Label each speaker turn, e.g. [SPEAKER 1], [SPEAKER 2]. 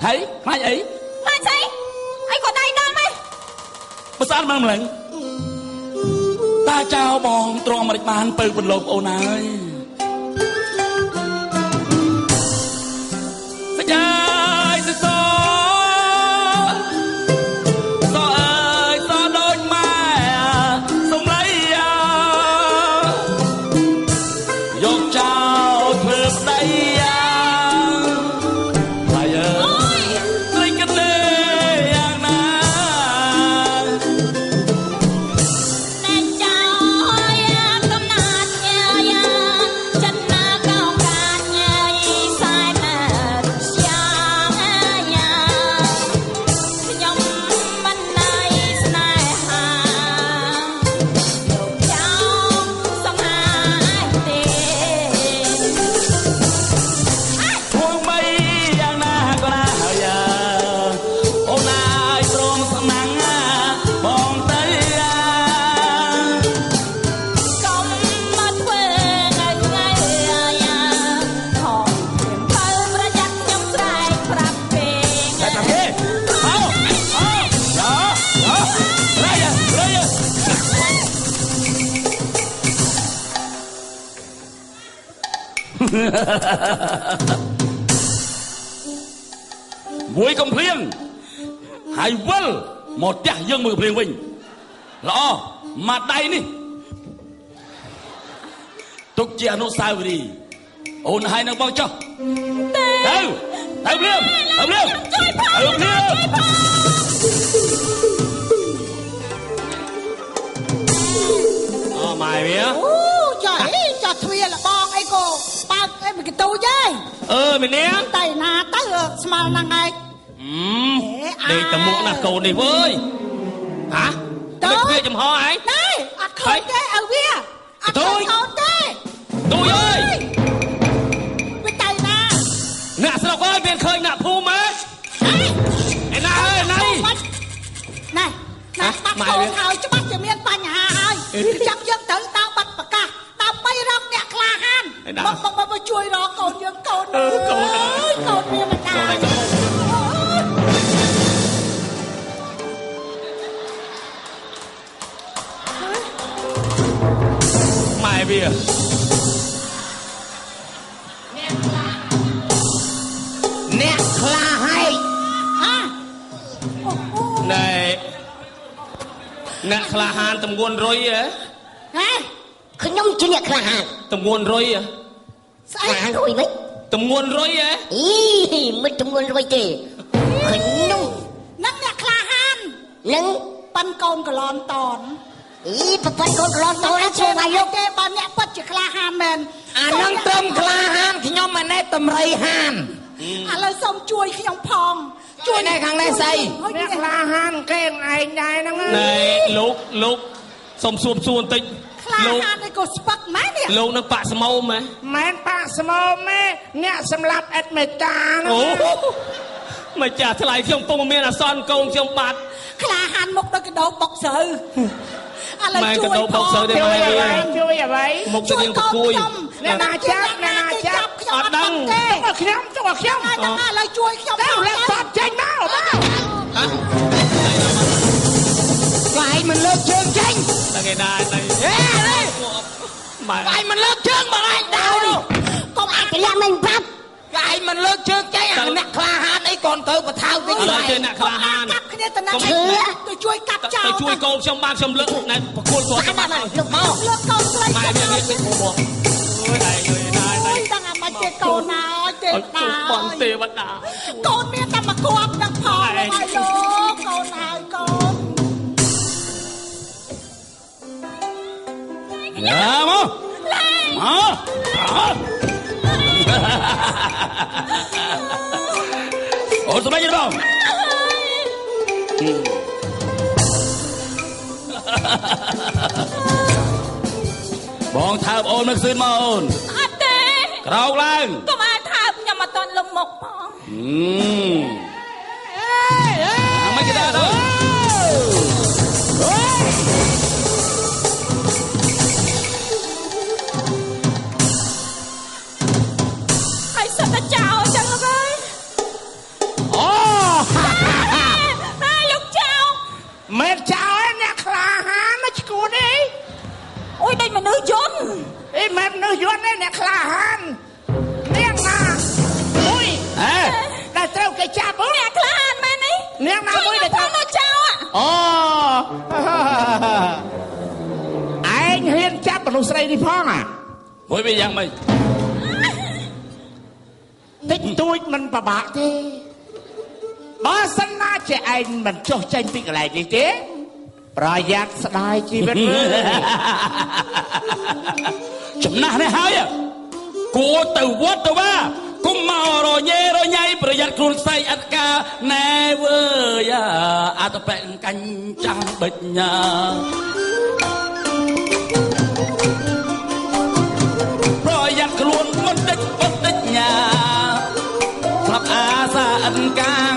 [SPEAKER 1] ហើយខ្លាចអី
[SPEAKER 2] ខ្លាចស្អីអីក៏ដៃដល់ម៉េច
[SPEAKER 1] បើស្អាតម្លឹងម្លឹងតាចៅបងទ្រាំមិនបានពៅពន្លកអូនហើយសញ្ញាយសសសអើយសដូចម៉ែសំឡីយកចោលធ្វើប្តីហើយអើយត្រីគិតទេយ៉ាងណា
[SPEAKER 2] តែចោលកំណាត់ញ៉ាចិនណាកោកាញ៉ៃសែនយ៉ាយ៉ាខ្ញុំមិនណៃស្នេហាលោកចោលសង្ហាទេ
[SPEAKER 1] ห่วงไม่อย่างนาก็น่าហើយអូនណាយព្រមស្មាំងបងទៅ
[SPEAKER 2] កុំមកធ្វើថ្ងៃថ្ងៃយ៉ាខំព្រៀងទៅប្រយ័ត្នខ្ញុំស្រែកប្រាប់គេ
[SPEAKER 1] តែតាគេអោអោយ៉ាយ៉ារ៉ៃរ៉ៃមួយកំភ្លៀងហើយវិលមកផ្ទះយើងមួយកំភ្លៀងវិញល្អមកដៃនេះទុកជាអនុស្សាវរីយ៍អូនហើយនឹងបងចុះ
[SPEAKER 2] ទេ
[SPEAKER 1] ទៅទៅភ្លាមទៅភ្លាម
[SPEAKER 2] ជួយផង
[SPEAKER 1] ទៅភ្លាម
[SPEAKER 3] អូម៉ែវា
[SPEAKER 4] អូចុះអីចុះទ្វារលបងអីក៏បើកអីមួយកទូចឯង
[SPEAKER 3] អឺមីនាង
[SPEAKER 4] តែណាទៅស្មើហ្នឹងឯង
[SPEAKER 3] ដេកតមុកណាស់កូននេះវើយហា
[SPEAKER 4] ទៅ
[SPEAKER 3] ទៅទ្វារចំហឯង
[SPEAKER 4] ណែអត់ឃើញទេឲ្យវាអត់ឃើញកូនទេ
[SPEAKER 3] ទូយអើយ
[SPEAKER 4] វាទៅណា
[SPEAKER 3] អ្នកស្រុកអើយមានឃើញអ្នកភូមិហ៎ឯណាអើយណៃ
[SPEAKER 4] ណែណែបាត់កូនហើយច្បាស់ជាមានបញ្ហាហើយចាំយើងត្រូវដើរបាត់ប្រកាសដើម្បីរកអ្នកក្លាហានមកមកមកជួយរកកូនយើងកូនអើយកូនអើយកូនមានម្ដាយ
[SPEAKER 3] ម៉ែវា
[SPEAKER 5] អ្នកក្លាហែក
[SPEAKER 4] ហាអូអូ
[SPEAKER 3] ណែអ្នកក្លាហានតំងួនរុយហ៎
[SPEAKER 4] ហេ
[SPEAKER 5] ខ្ញុំជាអ្នកក្លាហាន
[SPEAKER 3] តំងួនរុយហ៎
[SPEAKER 4] ស្អី
[SPEAKER 5] ក្លាហានរួយមិន
[SPEAKER 3] តំងួនរុយហ៎
[SPEAKER 5] អីមិនទម្ងន់រួយទេខ្ញុំ
[SPEAKER 4] នឹងអ្នកក្លាហាន
[SPEAKER 5] នឹង
[SPEAKER 4] ប៉ិនកូនកឡនតន
[SPEAKER 5] អីប្រពន្ធកូនកឡនតណាជួយវាយលោក
[SPEAKER 4] ទេបើអ្នកពិតជាក្លាហានមែន
[SPEAKER 5] អានឹងត្រឹមក្លាហានខ្ញុំមិនណែតម្រៃហាន
[SPEAKER 4] ឥឡូវសូមជួយខ្ញុំផង
[SPEAKER 5] ជួយណែខាងនេះស្អី
[SPEAKER 6] អ្នកក្លាហានគេឯងដែរហ្នឹង
[SPEAKER 3] ណែលោកលោកសុំសួរសួរបន្តិច
[SPEAKER 4] ក្លា
[SPEAKER 3] លោក
[SPEAKER 4] ហាននេះក៏ស្ពឹកម៉ែនេះ
[SPEAKER 3] លោកនឹងបាក់ស្មោមហ៎
[SPEAKER 6] មែនប៉ាក់ស្មោមេអ្នកសម្លាប់អិតមេតាហ្នឹង
[SPEAKER 3] អូម្ចាស់ថ្លៃខ្ញុំពុំមានអាសន្នកូនខ្ញុំបាត់
[SPEAKER 4] ក្លាហានមុខដូចកដោបុកស្រូវឥឡូវ
[SPEAKER 3] ម៉ែ
[SPEAKER 4] ជួ
[SPEAKER 3] កដោ
[SPEAKER 4] យផង
[SPEAKER 3] បុកស្រូវទេ
[SPEAKER 6] ជួយអ្វីជួយអ្វី
[SPEAKER 3] មុខទៅ
[SPEAKER 4] ជួយកូ
[SPEAKER 3] នាងប្រគួយ
[SPEAKER 4] នខ្ញុំ
[SPEAKER 6] អ្នកណាចាប់អ្នកណាចាប់
[SPEAKER 4] ខ្ញុំ
[SPEAKER 3] អត់ដឹង
[SPEAKER 4] ទេ
[SPEAKER 6] ទុកឲ្យខ្ញុំទុកឲ្យខ្ញុំ
[SPEAKER 4] ហើយដល់ឥឡូវជួយខ្ញុំ
[SPEAKER 6] ទៅ
[SPEAKER 4] ផង
[SPEAKER 6] លើកតបចេញមកមក
[SPEAKER 3] ហ៎
[SPEAKER 5] ក្លាយមិនលើកជើងចេញ
[SPEAKER 3] តែគេណាតែ
[SPEAKER 5] អេនេះ
[SPEAKER 3] ម៉ែ
[SPEAKER 5] ក្លាយមិនលើកជើងបងឯងដៅនោះ
[SPEAKER 4] កុំ
[SPEAKER 5] អាទលាក់មិនប្រាប់ក្លាយមិនលើកជើងចេញអាអ្នកក្លាហានអីកូនទៅបថៅតិច
[SPEAKER 3] ឥឡូវជើអ្នកក្លាហាន
[SPEAKER 4] កាប់គ្នាទៅណា
[SPEAKER 3] កុំ
[SPEAKER 4] ទៅជួយកាប់ចោល
[SPEAKER 3] ទៅជួយកូនខ្ញុំបានខ្ញុំលើកណែប្រគល់គាត់ទៅ
[SPEAKER 5] បាន
[SPEAKER 3] បាត់
[SPEAKER 5] បានលោកមក
[SPEAKER 4] លើកកូនស្រី
[SPEAKER 3] ម៉ែវាងាកទៅមកអើយឯងអើយណា
[SPEAKER 4] អូយដឹងអាមិនទេកូនហើយទេ
[SPEAKER 3] ឲ្យ
[SPEAKER 4] តា
[SPEAKER 3] ជួបបងទេវតា
[SPEAKER 4] កូនមានតែមកគប់នឹងផងហើយលោកកូនហើយកូន
[SPEAKER 1] យ៉ាមកមកអូនសម្ដេចបងបងថើបអូនមកសឿនមកអូន
[SPEAKER 2] អត់ទេ
[SPEAKER 1] ក្រោកឡើង
[SPEAKER 2] កុំអាចថើបខ្ញុំអត់តន់លំមុខផង
[SPEAKER 1] អឺមិនគេដែរទៅ
[SPEAKER 2] ហើយសិតតែចោលចឹងលោកអើយ
[SPEAKER 6] មែនមនុស្សយន្តទេអ្នកក្លាហាននាងណាមួយ
[SPEAKER 1] ហេ
[SPEAKER 6] ដែលត្រូវគេចាប់ហ៎
[SPEAKER 2] អ្នកក្លាហានមែននេះ
[SPEAKER 6] នាងណាមួយដែលត្រូវ
[SPEAKER 2] មកចោល
[SPEAKER 6] អូ ឯងហ៊ានចាប់មនុស្សស្រីនេះផងអា
[SPEAKER 1] មួយវាយ៉ាងម៉េច
[SPEAKER 6] តិចតួចមិនប្របាក់ទេ បើសិនណាជាឯងមិនចុះចេញពីកន្លែងនេះទេ ប្រយ័ត្នស្ដាយជីវិតមើល
[SPEAKER 1] ចំណាស់នេះហើយ គួរទៅវត្តទៅវា គុំមករញ៉េរញ៉ៃ ប្រយ័ត្នខ្លួនស្អែកអត់ការណែវើយ អតបិកាញ់ចាំងបិចញ៉ា ប្រយ័ត្នខ្លួនបន្តិចបន្តិចញ៉ា ស្រាប់អាសាអិនកាង